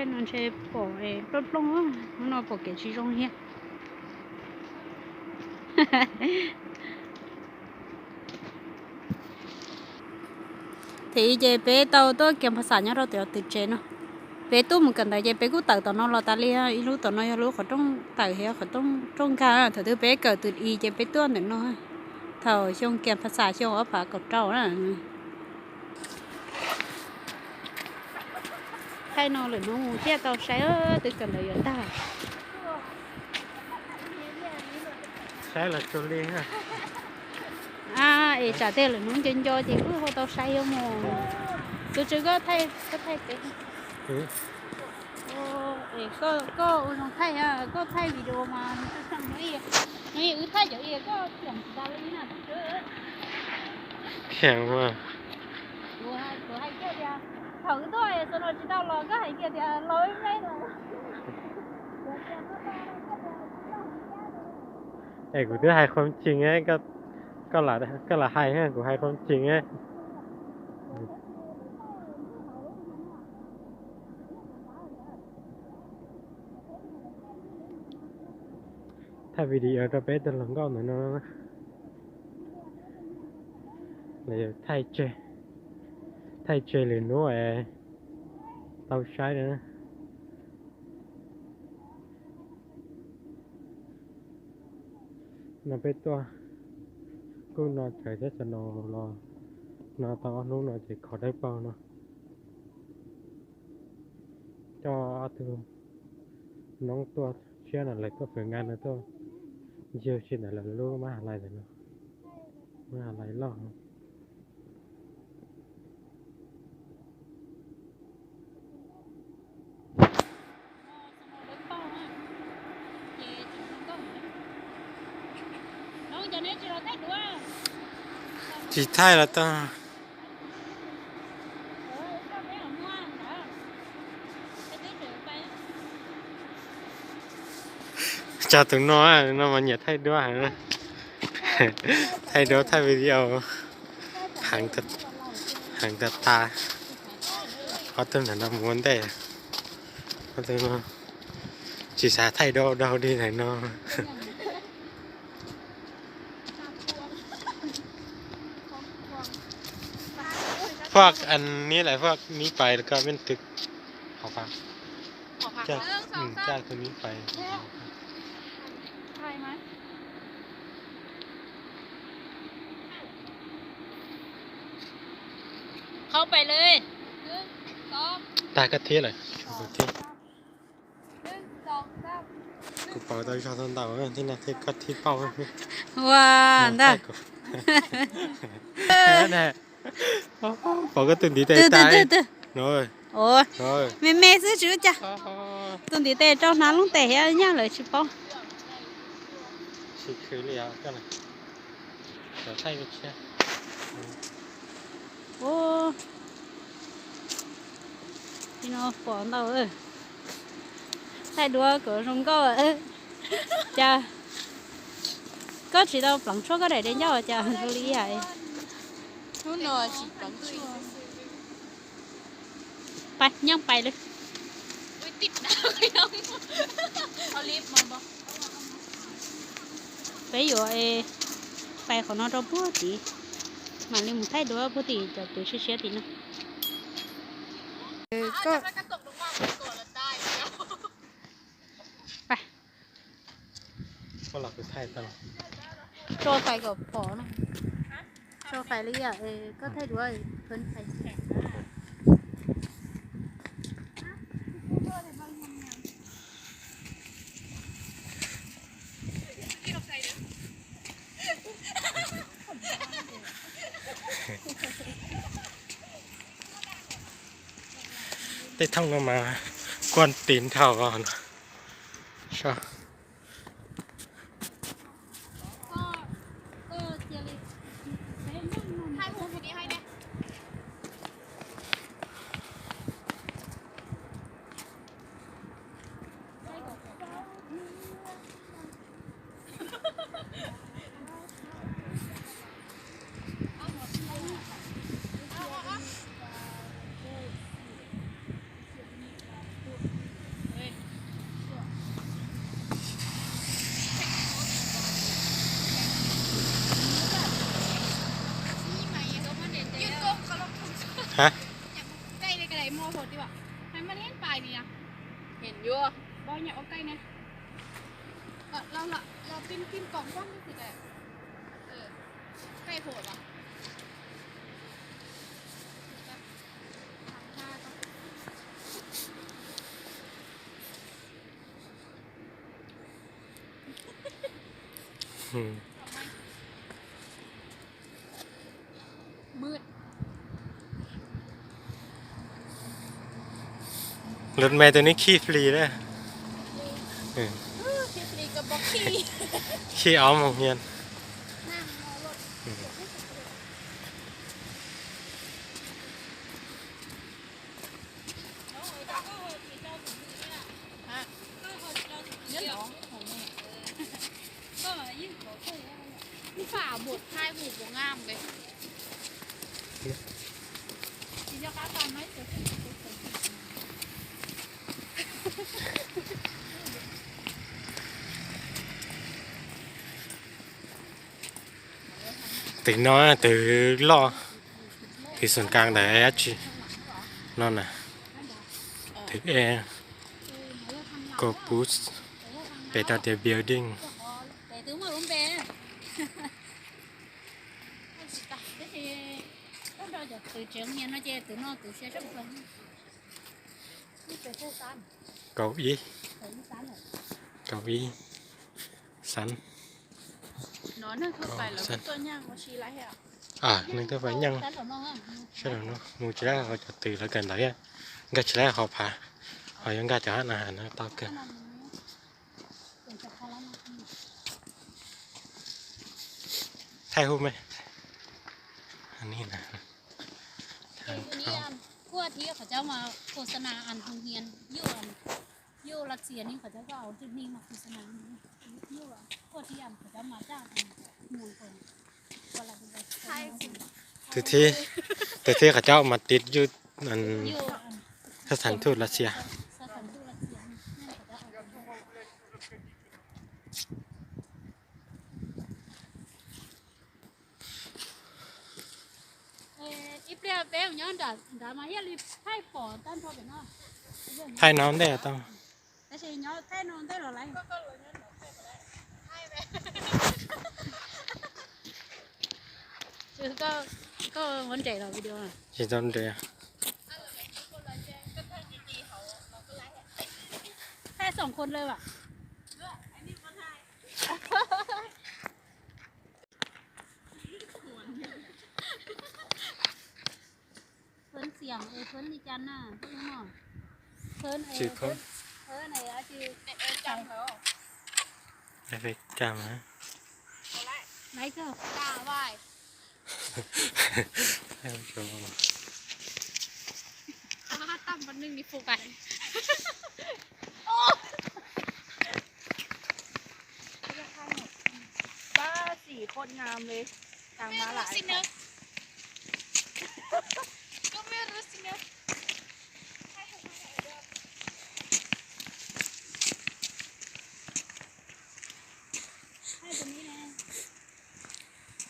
No ntshe pom plooj plooj, hnub no pom kev tsis zoo thiab. Them ces peb tau tuaj kiag Pha Xam nyob rau tom twg tsev no. Peb tuaj mus kawm ntawv ces peb kuj tawm tom no los tas li. Ib lub tom no yog lub qhov rooj tawm thiab qhov rooj nkag. Thaum twg peb kawm twg i ces peb tuaj ntawm no. Thaum xyoo kiag Pha Xam xyoo ob phav kaum rau na. Thaij no lwm hnub mus thiaj tau saib, twb kawm ntawv yuav tag. Saib los txog li. Es tsam tej lwm hnub nco nco ces kuj ho tau saib yuav mus. Tsw tsw koj thaij, koj thaij peb. Koj ua zoo thaij, koj thaij video mas no wb thaij cov i koj khiam tsis tau li na. Khiam mas. Kuv hais kiag tias thaum wb tuaj xwb no tsis tau los koj hais kiag tias los me me lawm. Es kuv twb hais qhov tseeb, koj lam hais, kuv hais qhov tseeb. Thaij video rau peb tug hluas nkauj ntawm no. Thaij tseg, thaij tseg lwm hnub tau saib na. No peb tuaj kuj no tshawv thiab tshawv no los no tau ob hnub no ces khov dawb paug no. Coj ob tug noob tuaj tshiab no lawv tuaj fwm nqa no tuaj yug tsis ntawm lawv lub mab has lais ntawm no, mab has lais loj. Tsis thaij los tau. Tso tus no, no mas nyiam thaij duab heev. Thaij duab thaij video heev tas tas. Ob tug ntawm no mus ua ntej. Ob tug no tsis xav thaij duab ua dau li ntawm no. Phuaj, an neb lais phuaj mib pais ko mej twg hov pab, caj tus mib pais. Tag koj thiab lawm. Kuv pauv tau zog tau ntau thiab no thiab koj thiaj pauj. Ua ntag. Pauv koj tus ntiv tes tas. Me me xwb tsis ua cas. Tus ntiv tes rau hnav lub tes thiab nyaj lawm tsis paub. Tsis khwv li os. Ua, no pom ntau. Thaij duab kom zoo nkauj. Cas koj tsis tau pleev tshuaj koj daim de ncauj cas zoo li yam. Pais nyob pais li. Peb yuav pais qhov no rau puag tim, mam li mus thaij duab puag tim cov pem siab siab tim no. Tso fais kom pom na. Tso fais li yam koj thaij duab. Tej thooj no mas kuaj tis nrhau no. Hả? Cây này, cái này mua hột đi bạn. Hay mà lên bài đi à? Nhìn vô. Bao nhiêu cái này? Ờ, là, là, là pin, pin cộng quát cái gì đấy. Ừ. Cây hột à? Lượt mày tụi nó khi pli đó. Khi ống mong hiền. Twg no twg loj, twg xoom kang ntawm dab tsi no na. Twg e, koj pub pem rau tias building. Kaum ib, kaum ib, xav. Neeg thaj pais nyeej sab no mus tsis laib ho cov twg lawv kawm ntawv thiab, nkag tsis laib ho phav, ho yuav nkag cov hab na has no tau kawg. Thaij hub me. Tus thib, tus thib qhov cov mas tiv yug sab thas thuj Lav Xias. Ib pliag peb nyob nram nrad mas thiaj li thaij pom tag nrho pem no. Thaij no ntej tau. Tab sis nyob thaij no ntej los lawm. Koj, koj muab nres los video. Tsis tau nres. Thaij xoom khuam lawm as. Phớn xiang, ê, phớn li cas na, phớn no. Phớn, ê, phớn, phớn này á chứ. Ê, phớn cam hả? Lấy cơ. Ba vai. Tao tao bật nưng đi phục ảnh. Ba xỉ โคตรงามเลย Tàng má lại. Có biết rất xinh đâu.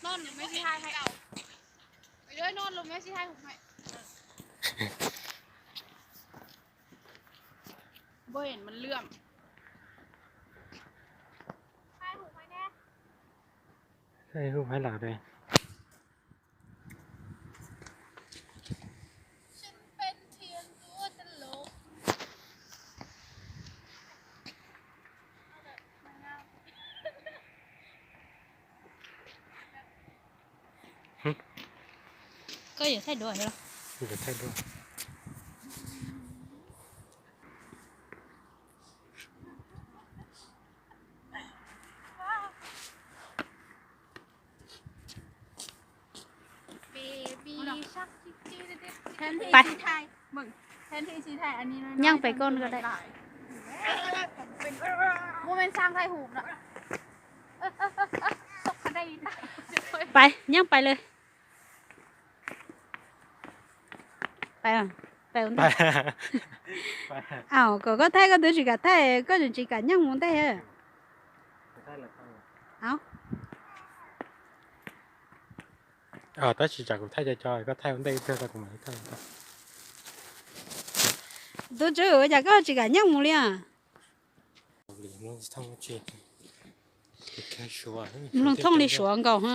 Non rồi mới thứ hai hay. Mấy đứa non rồi mới thứ hai hụt mẹ. Bởi vì mình lượm. Hai hụt mày nè. Hai hụt mày lọt đây. ก็อย่าใส่ด้วยเหรอ อย่าใส่ด้วย Baby shark. Pais. Nyob pem koj ko taw. Muaj me saab thaij hum no. Pais, nyob pais lawm. Pais, pais. Aw, kom koj thaij koj twb tsis kam thaij, koj tseem tsis kam nyob mus ntej. Aw. Tab sis tsam kuv thaij co co, koj thaij ua ntej ib pliag tso kuv mam li thaij. Tub Tswb, ua cas koj tsis kam nyob mus li as? Mloog thooj li Suav nkaus ha.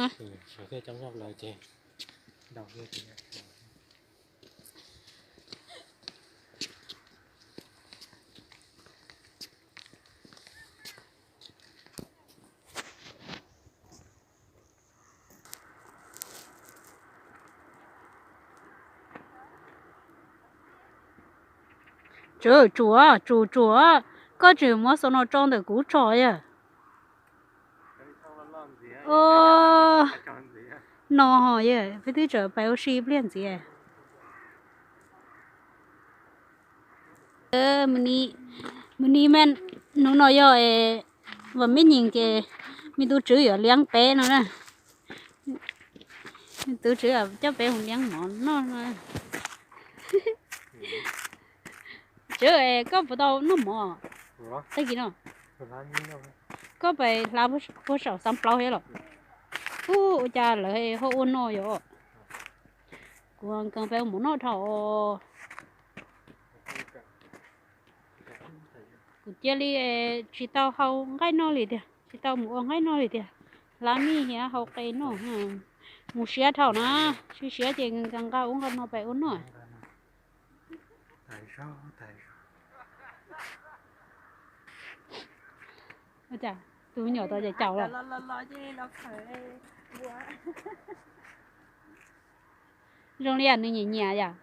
Tsum, tsum, tsum, tsum, koj tseem muab xov no tso ntawm kuv tso yog. No ho yog peb twb tseem pais ua si pliag ntxiv. Mus ni me, hnub no yog vas me nyees ces me tub Tswb yuav liab peb no na. Tub Tswb coj peb mus liab mov noj no. Tswb, koj puas tau noj mov? Tag kis no koj pais hla puag saum xab plaub thiab los? Ub, ua cas lawv ho ua no yom? Kuv nkees peb ua mov noj dhau. Kuv cia li tsis tau hau nqaij noj li tiag, tsis tau mus ua nqaij noj li tiag. Hla mij thiab hau qe noj. Mus siab dhau na, siab siab ces nqa nqa ub nqa no pais ua noj. Tus me nyuam tau caum caum los. Zoo li nws nyiam nyiam yom.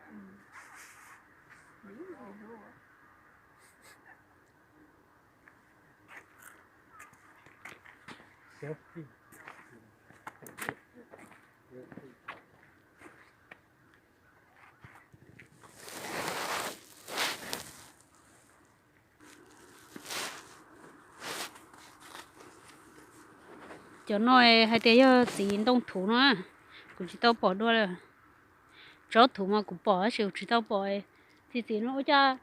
Cov no hais tias yog txiv ntoo thuv no, kuv tsis tau pom dua li. Tsob thuv mas kuv pom tab sis kuv tsis tau pom. Txiv txiv no ua cas,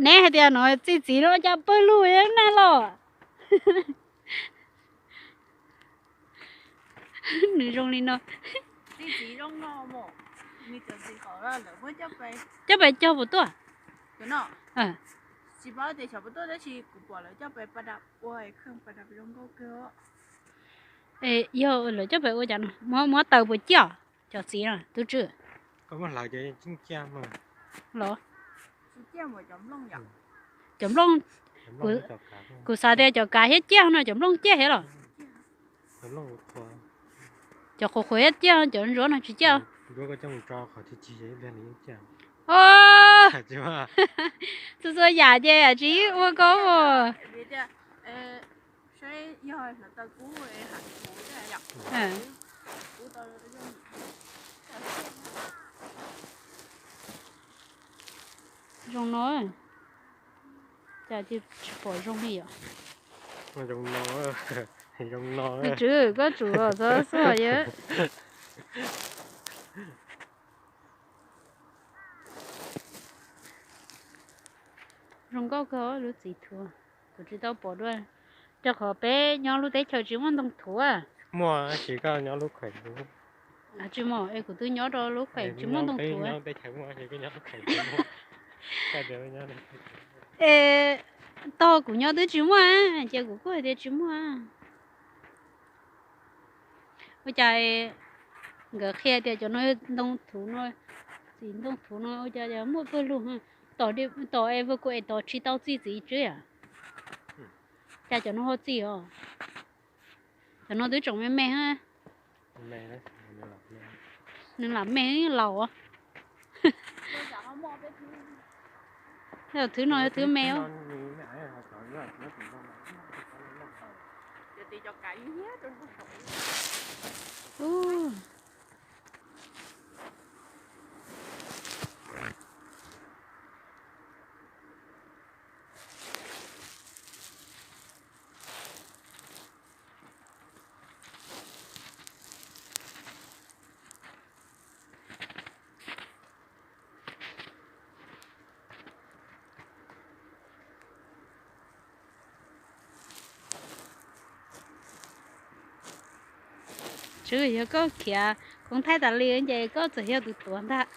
neb hais tias no txiv txiv no ua cas pawg lug na los. Nws zoo li no. Coj pais cog puas tuaj? Yog lawv coj pais ua cas no, muab taws puas ciaj cov txiv no tub tswb? Los, cov nplooj, kuv xav tias cov kav thiab ciaj no, cov nplooj ciaj thiab los? Cov qhuav qhuav thiab ciaj, cov ntsuav no tsis ciaj. Txhua txhua yam ces tsis ua koob. Zoo no, cas tsis pom zoo li yom. Zoo no, zoo no. Tswb, koj tsum xov xwb yom. Zoo nkauj kawg lub txiv thuv, kuv tsis tau pom dua, rau qhov peb nyob lub teb chaws tsis muaj ntoo thuv. Muaj tab sis koj nyob lub khaem, tsis muaj es kuv twb nyob rau lub khaem tsis muaj ntoo thuv. Es tog kuv nyob twb tsis muaj, ces kuv kuj hais tias tsis muaj. Ua cas nkawd qhia tias cov no ntoo thuv no, txiv ntoo thuv no ua cas muaj pawg lug, tom es vwg kuv es tod tsis tau txi txiv tswb yom. Cas cov no ho txi os? Cov no twb tseem me me. Nws lam me laus. Yog thwv no yog thwv me. Tswb, yog koj khiav, Koov thaij tas li ces koj txawm yog tus tuav ntag.